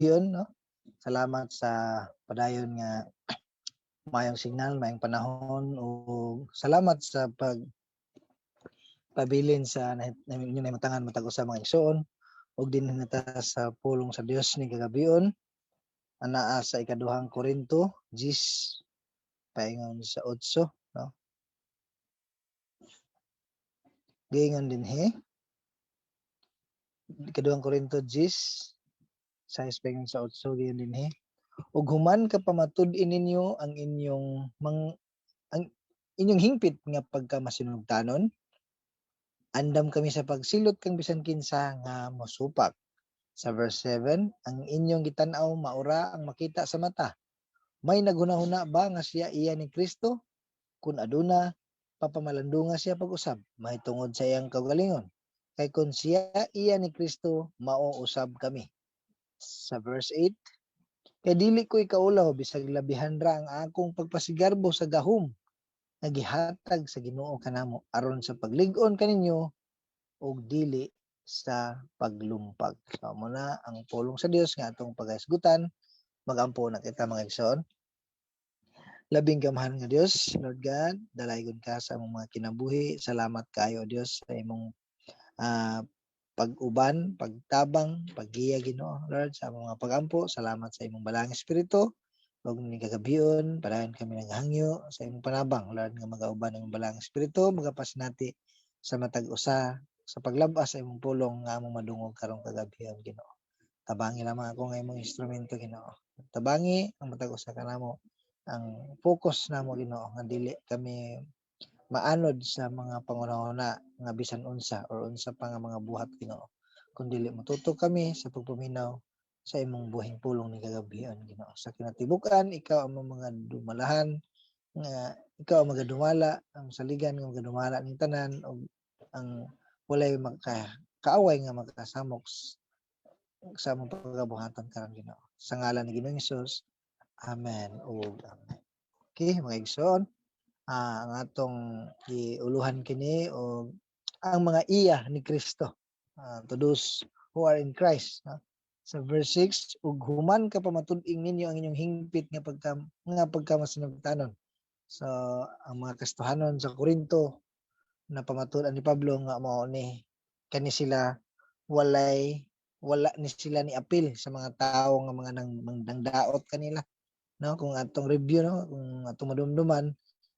Yun, no? Salamat sa padayon nga maayong signal, maayong panahon ug salamat sa pag pabilin sa inyo nahimutangan matag usa, mga igsoon, ug dinhi na ta sa pulong sa Dios ni kagabion, anaa sa Ikaduhang Korinto 10 paingon sa 8, no? Giingon dinhi, Ikaduhang Korinto 10 6 paingon sa 8, giingon dinhi, "Ug human kapamatud-i ninyo ang inyong hingpit nga pagkamasinugtanon, andam kami sa pagsilot kang bisan kinsa nga mosupak." Sa verse 7, "Ang inyong gitan-aw maura ang makita sa mata. May naghunahuna ba nga siya iya ni Kristo? Kun aduna, papamalandunga siya pag-usab mahitungod sa iyang kaugalingon. Kay kun siya iya ni Kristo, mao usab kami." Sa verse 8, "Kay dili ko ikaulaw bisag labihan ra ang akong pagpasigarbo sa gahom nga gihatag sa Ginoo kanamo aron sa paglig-on kaninyo ug dili sa paglumpag." So mao na ang pulong sa Dios nga atong paghisgutan. Magampo na kita, mga igsoon. Labing gamhanan nga Dios, Lord God, dalaygon ka sa among mga kinabuhi. Salamat kaayo, Dios, sa imong pag-uban, pagtabang, paggiya, Ginoo, Lord, sa among mga pagampo. Salamat sa imong Balaang Espiritu. Ug ni kagabion, padayon kami naghangyo sa imong panabang, Lord, nga magauban ang Balaang Espiritu, magapasinati sa matag usa sa paglabas sa imong pulong nga among madungog karong kagabion, Ginoo. Tabangi lamang ako nga imong instrumento, Ginoo. Tabangi ang matag usa kanamo, ang focus namo, Ginoo, nga dili kami maanod sa mga panghunahuna nga bisan unsa or unsa pa nga mga buhat, Ginoo, kun dili motutok kami sa pagpaminaw sa imong buhing pulong ni kagabion, Ginoo. Sa kinatibuk-an, ikaw ang mga dumalahan nga ikaw ang magadumala, ang saligan nga magadumala ning tanan ug ang walay maka kaaway nga makasamok sa among pagabuhaton karon, Ginoo. Sa ngalan ni Ginoong Hesus. Amen ug amen. Okay, mga igsoon, ang atong giuluhan kini og ang mga iya ni Kristo, to those who are in Christ, no? Sa verse 6, "Ug human kapamatud-ing ninyo ang inyong hingpit nga pagkamasinugtanon." So ang mga Kristohanon sa Korinto, napamatud-an ni Pablo nga mao ni kani sila, wala ni sila ni apil sa mga tawo nga mga nang daot kanila, no? Kung atong review, no, kung atong madumduman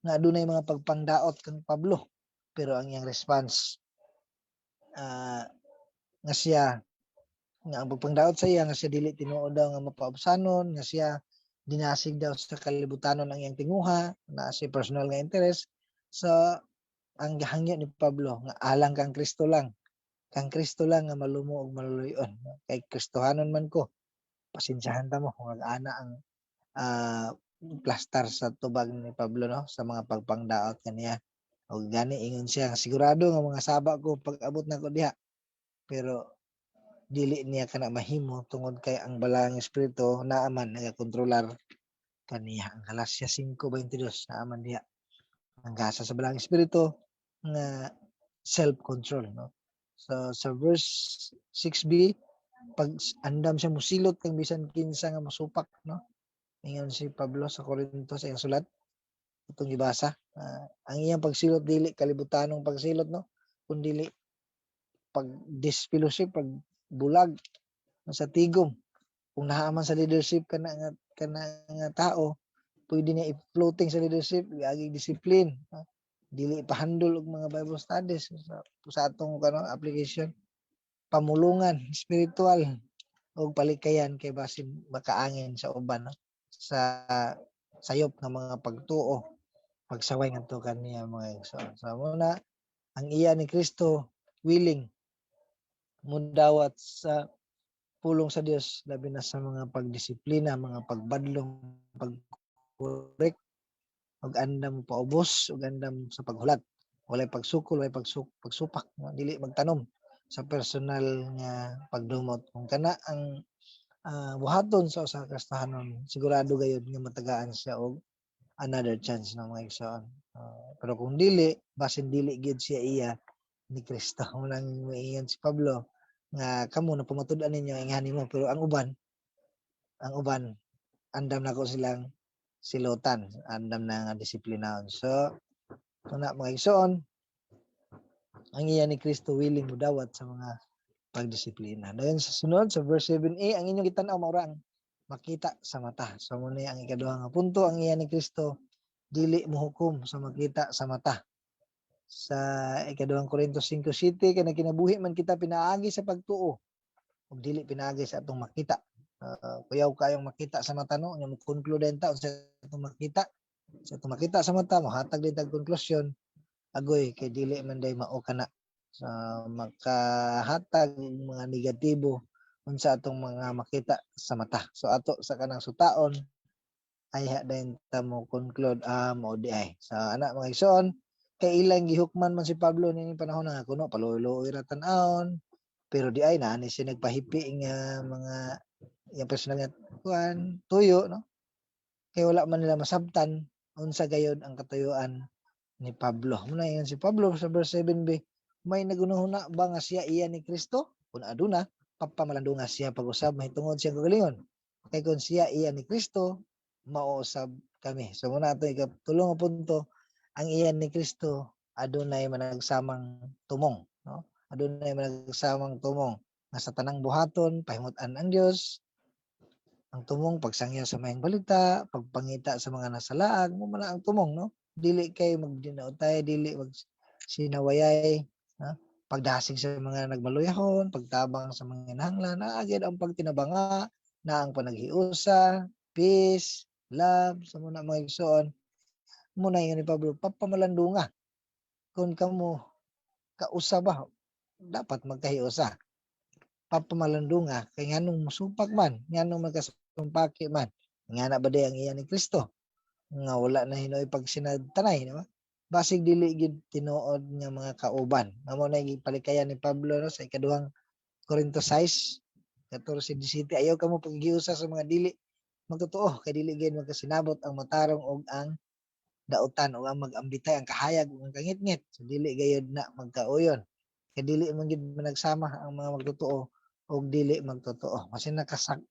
nga adunay mga pagpangdaot kang Pablo, pero ang iyang response nga siya nga ang pagpangdaot sa iya nga siya dili tinuod daw nga mapaubsanon, nga siya dinasig daw sa kalibutanon ang iyang tinguha na si personal nga interest. So ang gihangyo ni Pablo nga alang kang Kristo lang, kang Kristo lang nga malumo ug maluluy-on, no? Kay Kristohanon man ko, pasensyahan ta mo kung ana ang plastar sa tubag ni Pablo, no, sa mga pagpangdaot kaniya. Ug gani ingon siya, sigurado nga mga saba ko pag abot nako diha, pero dili niya kana mahimo tungod kay ang Balaang Espiritu naa man nagakontrolar kaniya. Ang Galatia 5:22, naa man diha ang gasa sa Balaang Espiritu nga self-control, no? So sa verse 6b, pag andam siya mosilot kang bisan kinsa nga mosupak, no? Ingon si Pablo sa Korinto sa iyang sulat itong gibasa, ang iyang pagsilot dili kalibutanong pagsilot, no, kun dili pag disfellowship, pag bulag sa tigom. Kung naa man sa leadership kana nga tao, pwede niya i-floating sa leadership, agi discipline, no? Dili ipahandol og mga Bible studies sa atong kano application, pamulungan spiritual og palikayan kay basin makaangin sa uban, no, sa sayop nga mga pagtuo, pagsaway ngadto kaniya, mga igsoon. So mao na ang iya ni Kristo, willing mudawat sa pulong sa Dios, labi na sa mga pagdisiplina, mga pagbadlong, pag-correct ug andam paubos ug andam sa paghulat. Walay pagsukol, walay pagsupak, no? Dili magtanom sa personal nga pagdumot. Kung kana ang buhaton sa usa ka Kristohanon, sigurado gayud nga matagaan siya og another chance, no, mga igsoon. Pero kung dili, basin dili gyud siya iya ni Kristo. Mao nang moingon si Pablo nga kamo na pamatud-an ninyo ingani mo, pero ang uban Ang uban andam nako silang silutan, andam na nga disiplinahon. So una, mga igsoon, ang iya ni Kristo willing mudawat sa mga pagdisiplina. Dayon sa sunod sa verse 7a, ang inyong gitan-aw mao ra ang makita sa mata. So mao ni ang ikaduha nga punto, ang iya ni Kristo dili mohukom sa makita sa mata. Sa Ikaduhang Korinto 5:7, kay nagkinabuhi man kita pinaagi sa pagtuo ug dili pinaagi sa atong makita. Kuyaw kayong makita sa mata, no, nya mo conclude ta unsa atong makita. Sa atong makita sa mata, mohatag din tag konklusyon, agoy kay dili man day mao kana sa makahatag mga negatibo unsa atong mga makita sa mata. So ato sa kanang sutaon ay dayon ta mo conclude, ah, mao di ay. Sa ana, mga igsoon, kay ilang gihukman man si Pablo nining panahon nga kuno paluoy-luoy ra tan-awon, pero di ay naa ni siya nagpahipi nga mga iyang personal nga kuan tuyo, no, kay wala man nila masabtan unsa gayod ang katuyuan ni Pablo. Muna ingon si Pablo sa verse 7b, "May nagunahuna ba nga siya iya ni Kristo? Kung aduna, papamalandunga siya pag-usab mahitungod siyang kagalingon. Kay kung siya iya ni Kristo, mao usab kami." So muna ato ikatulo nga punto, ang iya ni Kristo adunay managsamang tumong, no? Adunay managsamang tumong nga sa tanang buhaton pahimut-an ang Dios. Ang tumong, pagsangyaw sa maayong balita, pagpangita sa mga nasalaag, mao man ang tumong, no? Dili kay magdinaotay, dili mag sinawayay, no? Pagdasig sa mga nagmaluyahon, pagtabang sa mga nahanglan, naa gyud ang pagtinabanga, na ang panaghiusa, peace, love, sa muna, mga igsoon. Muna ingon ni Pablo, papamalandunga. Kung kamo kausa ba, dapat magkahiusa. Papamalandunga kay nganong musupak man, nganong magkasumpaki man. Ngana ba day ang iya ni Kristo? Nga wala na hinuoy pagsinadtanay, di ba? Basig dili gyud tinuod nga mga kauban. Nga mao na gipalikayan ni Pablo, no, sa Ikaduhang Korinto 6, 14-17, ayaw kamo paghiusa sa mga dili magtotoo kay dili gyud magkasinabot ang matarong og ang dautan o ang mag-ambitay, ang kahayag ug ang kangitngit. So dili gayud na magkauyon. Kay dili man gyud managsama ang mga magtotoo og dili magtotoo. Kasi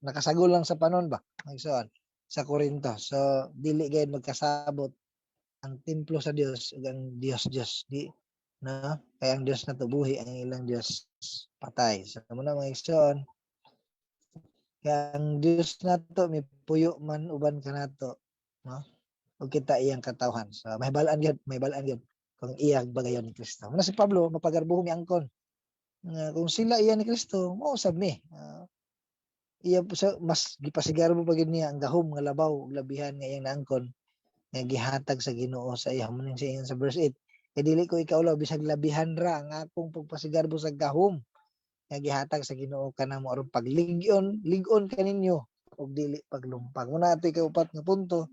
nakasagol lang sa panon ba, mga igsoon, sa Korinto. So dili gayud magkasabot ang templo sa Dios ug ang Dios Dios di, no, kay ang Dios nato buhi, ang ilang Dios patay. So muna, mga igsoon, kay ang Dios nato mipuyo man uban kanato, no, ug kita iyang katawhan. So mahibal-an gyud kung iya ba gayon ni Kristo. Muna si Pablo mapagarbuhong miangkon nga kung sila iya ni Kristo, mao usab mi. Iya sa mas gipasigarbo pa gyud niya ang gahom nga labaw ug labihan nga iyang naangkon nga gihatag sa Ginoo sa iya. Mo ning sa ingon sa verse 8, kay dili ko ikaulaw bisag labihan ra ang akong pagpasigarbo sa gahom nga gihatag sa Ginoo kanamo aron paglig-on lig-on kaninyo ug dili paglumpag. Muna ato ikaupat nga punto,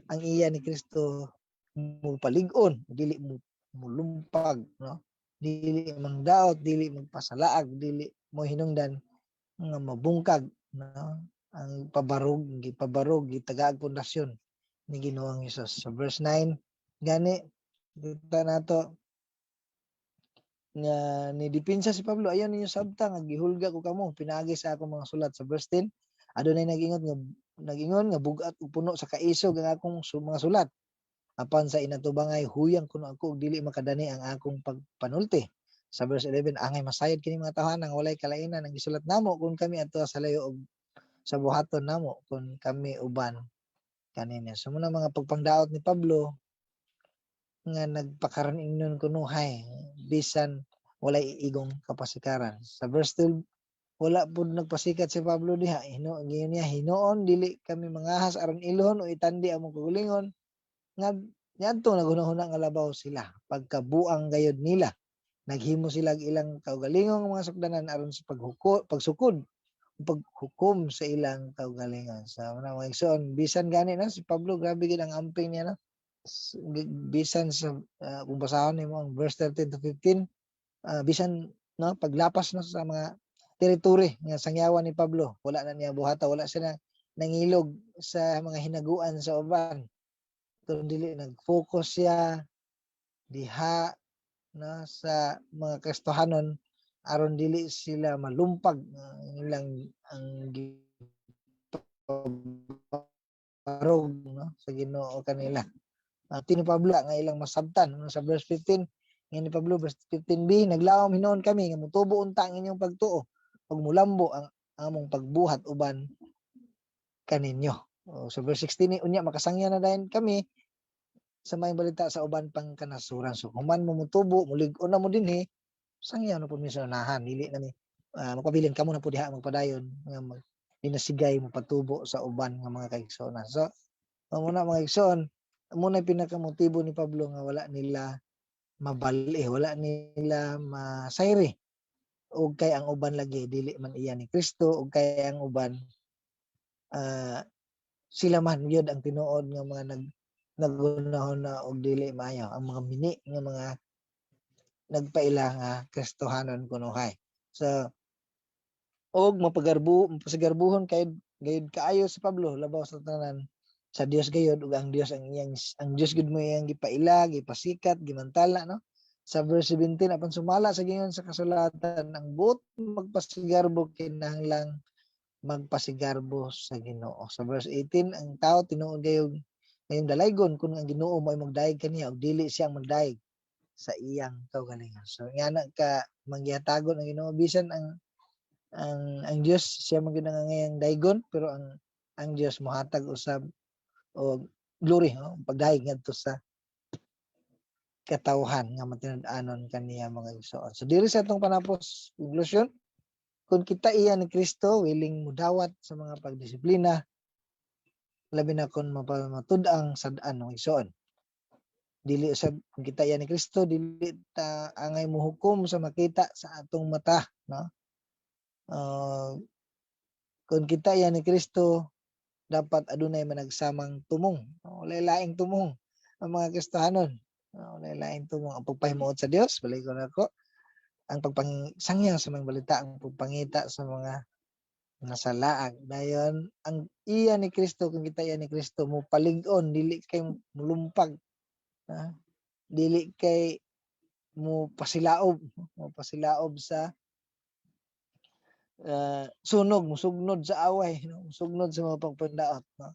ang iya ni Kristo mo palig-on, dili mo mulumpag, no, dili mangdaot, dili magpasalaag, dili mo hinungdan nga mabungkag, no, ang pabarog, gipabarog, gitagaag pundasyon ni Ginoong Hesus. Sa verse 9 gani kita nato nga ni depensa si Pablo, "Ayaw ninyo sabta nga gihulga ko kamo pinaagi sa akong mga sulat." Sa verse 10, adunay nag-ingon nga bug-at ug puno sa kaisog ang akong mga sulat. Apan sa inatubangay huyang kuno ako ug dili makadani ang akong pagpanulti. Sa verse 11, angay masayod kini mga tawhana nga walay kalainan ang gisulat namo kung kami adto sa layo og sa buhaton namo kung kami uban kaninyo. So muna mga pagpangdaot ni Pablo nga nagpakaran-ingnon kunuhay bisan walay igong kapasikaran. Sa verse 12, wala pud nagpasikat si Pablo diha. Giingon niya, "Hinuon dili kami mangahas aron ilhon o itandi among kaugalingon." Nga niadto naghunahuna nga labaw sila pagkabuang gayod nila. Naghimo sila og ilang kaugalingong mga sukdanan aron sa pagsukod o paghukom sa ilang kaugalingon. Sa so, mga igsoon, bisan gani na si Pablo, grabe gid ang amping niya, no? Bisan sa kung basahon nimo ang verse 13 to 15, bisan, no, paglapas, no, sa mga teritoryo nga sangyawan ni Pablo, wala na niya buhata, wala siya na nangilog sa mga hinaguan sa uban. Kung dili nag-focus siya diha, no, sa mga Kristohanon aron dili sila malumpag ang ilang ang Barog, no, sa Ginoo kanila. Ni Pablo nga ilang masabtan, no, sa verse 15 nga ni Pablo, verse 15b, "Naglaom hinuon kami nga motubo unta ang inyong pagtuo ug mulambo ang among pagbuhat uban kaninyo." O, sa verse 16 ni, "Unya makasangya na dayon kami sa maayong balita sa uban pang kanasuran." So human mo motubo, mulig-on na mo dinhi, sangya na pud mi sa unahan, dili na mi magpabilin, kamo na pud diha magpadayon nga mag dinasigay mo patubo sa uban nga mga kaigsuonan. So mao na, mga igsoon, mao na pinakamotibo ni Pablo nga wala nila mabali, wala nila masayri og kay ang uban lagi dili man iya ni Kristo ug kay ang uban sila man gyud ang tinuod nga mga naghunahuna og dili maayo, ang mga mini nga mga nagpaila nga Kristohanon kunuhay. So og mapagarbo, mapasigarbuhon kay gayud kaayo si Pablo, labaw sa tanan sa Dios gayud, ug ang Dios ang iyang, ang Dios gud mo iyang gipaila, gipasikat, gimantala, no? Sa verse 17, "Apan sumala sa giingon sa kasulatan, ang buot magpasigarbo kinahanglang magpasigarbo sa Ginoo." Sa verse 18, ang tao tinuod gayud ngayong dalaygon kung ang Ginoo mo ay magdayeg kaniya ug dili siya ang magdayeg sa iyang kaugalingon. So ngana ka manggihatagon ang Ginoo, bisan ang Dios siya man gyud ang ngayang daygon, pero ang Dios mohatag usab og glory, no, pagdayeg ngadto sa katawhan nga matinud-anon kaniya, mga igsoon. So diri sa atong panapos, conclusion, kung kita iya ni Kristo, willing mudawat sa mga pagdisiplina, labi na kung matud-ang sad-an, mga igsoon. Dili usab, kung kita iya ni Kristo, dili ta angay mohukom sa makita sa atong mata, no? Kung kita iya ni Kristo, dapat adunay managsamang tumong. Walay laing tumong ang mga Kristohanon. Walay laing tumong. Ang pagpahimuot sa Dios, balikon nako, ang pagpangsangyaw sa mga balita, ang pagpangita sa mga nasalaag. Dayon, ang iya ni Kristo, kung kita iya ni Kristo, mo palig-on, dili kay mulumpag. Ha? Dili kay mo pasilaob sa sunog, musugnod sa away, no? Musugnod sa mga pagpandaot, no?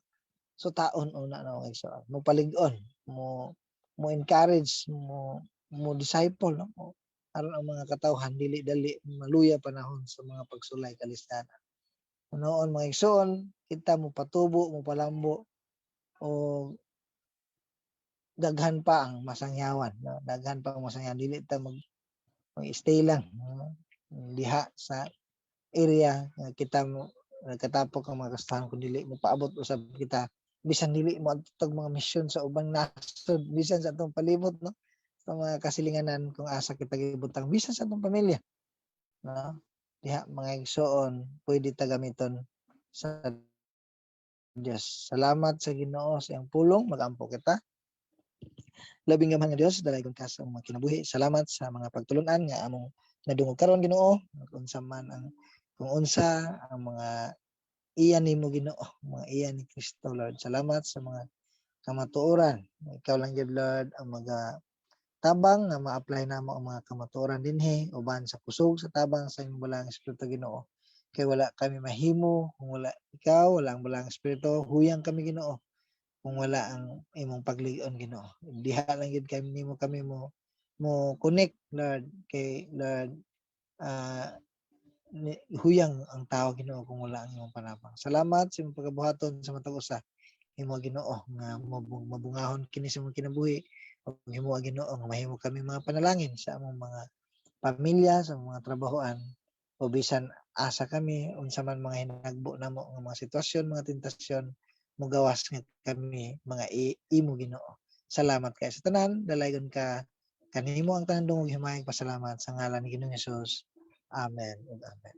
So taon una na, mga igsoon, mo palig-on, mo mo encourage, mo mo disciple, no? Aron ang mga katawhan dili dali maluya panahon sa mga pagsulay kalistanan. Noon, mga igsoon, kita mo patubo, mo palambo o daghan pa ang masangyawan, no? Daghan pa ang masangyawan, dili ta mag-stay lang, no, diha sa area nga kita mo nagkatapok ang mga Kristohanon kun dili mo paabot usab kita, bisan dili mo adto mga misyon sa ubang nasod, bisan sa atong palibot, no, sa mga kasilinganan kung asa kita gibutang, bisan sa atong pamilya, no? Diha, mga igsoon, pwede ta gamiton sa Dios. Salamat sa Ginoo sa iyang pulong. Magampo kita. Labing gamhan nga Dios, dalaygon ka sa mga kinabuhi. Salamat sa mga pagtulunan nga among nadungog karon, Ginoo, kung unsa ang mga iya nimo, Ginoo, mga iya ni Kristo, Lord. Salamat sa mga kamatuoran. Ikaw lang gyud, Lord, ang maga tabang nga ma-apply namo ang mga kamatuoran dinhi uban sa kusog sa tabang sa imong Balaang Espiritu, Ginoo. Kay wala kami mahimo kung wala ikaw, wala ang Balaang Espiritu, huyang kami, Ginoo, kung wala ang imong paglig-on, Ginoo. Diha lang gyud kami nimo kami mo mo connect, Lord, kay Lord, huyang ang tao, Ginoo, kung wala ang imong panabang. Salamat sa imong pagabuhaton sa matag usa. Himo, Ginoo, nga mabungahon kini sa imong kinabuhi ug himo, Ginoo, nga mahimo kami mga panalangin sa among mga pamilya, sa mga trabahoan o bisan asa kami, unsa man mga hinagbo namo nga mga sitwasyon, mga tentasyon, mugawas nga kami mga imo, Ginoo. Salamat kay sa tanan, dalaygon ka, kanimo ang tanan dungog, himayang pasalamat sa ngalan ni Ginoong Hesus. Amen ug amen.